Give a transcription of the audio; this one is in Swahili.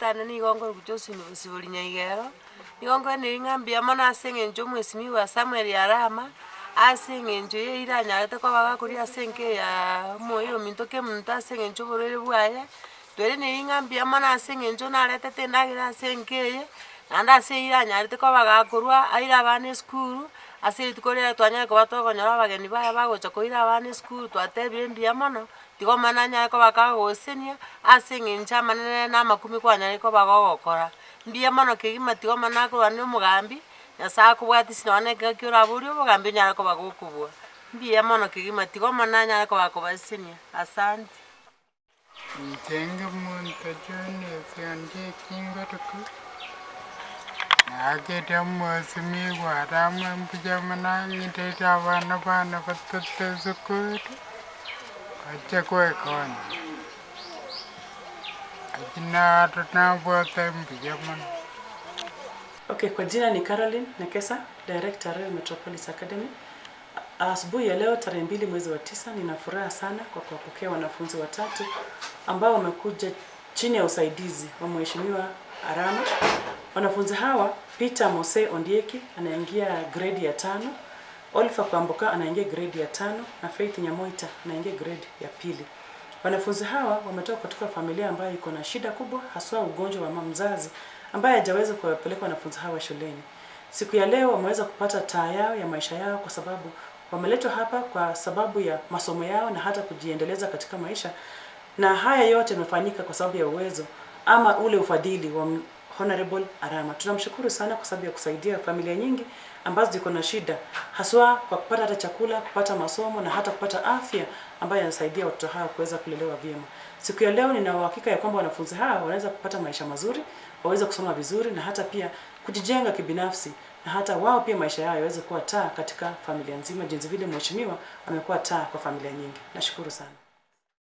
Arisitane nigo nkorokwa Josephine Bosibori Nyaigero, nigo nkoeneria ng'a mbuya mono ase eng'encho omwesimigwa Samuel Arama, ase eng'encho ya eira anyarete koba gakoria ase enka eye ya omoyo ominto kemunto ase eng'encho oborwaire bwaye, twereneri ng'a mbuya mono ase eng'encho naretete endagera ase enka eye, naende ase eira anyarete koba gakorwa aire abana esukuru, ase rituko riaye twanyare koba tokonyora abageni baye bagocha koira abana esukuru twatebire mbuya mono, tiga omwana anyare koba kagosenia, ase eng'encho amanene na amakumi kwanyare koba gogokora. Mbuya mono kegima tiga omwana akorwania omogambi, Nyasaye akobwatisia nonye na ekero oraborie obogambi onyare koba gokobua. Mbuya mono kegima tiga omwana anyare koba akobasesenia, asante. Inche ngemonto John Ondieki Ngoroku, naakire omosimi gwarama mbuya mono ang'irere abana bane batato esukuru, bache gwekonya. Ayio naro nabwate mbuya mono. Okay, kwa jina ni Caroline Nekesa, Director Royal Metropolis Academy. Asubuhi ya leo tarehe 2 mwezi wa 9, nina furaha sana kwa kuwapokea wanafunzi watatu ambao wamekuja chini ya usaidizi wa Mheshimiwa Arama. Wanafunzi hawa, Peter Mose Ondieki anaingia grade ya 5, Oliver Kwamboka anaingia grade ya 5 na Faith Nyamoita anaingia grade ya 2. Wanafunzi hawa wametoka kutoka familia ambayo iko na shida kubwa, haswa ugonjwa wa mama mzazi ambaye hajaweza kuwapeleka wanafunzi hawa shuleni. Siku ya leo wameweza kupata taa yao ya maisha yao kwa sababu wameletwa hapa kwa sababu ya masomo yao na hata kujiendeleza katika maisha, na haya yote yamefanyika kwa sababu ya uwezo ama ule ufadhili wa Honorable Arama. Tunamshukuru sana kwa sababu ya kusaidia familia nyingi ambazo ziko na shida, haswa kwa kupata hata chakula, kupata masomo na hata kupata afya ambayo yanasaidia watoto hawa kuweza kulelewa vyema. Siku ya leo nina uhakika ya kwamba wanafunzi hawa wanaweza kupata maisha mazuri, waweze kusoma vizuri na hata pia kujijenga kibinafsi, na hata wao pia maisha yao yaweze kuwa taa katika familia nzima, jinsi vile mheshimiwa amekuwa taa kwa familia nyingi. Nashukuru sana.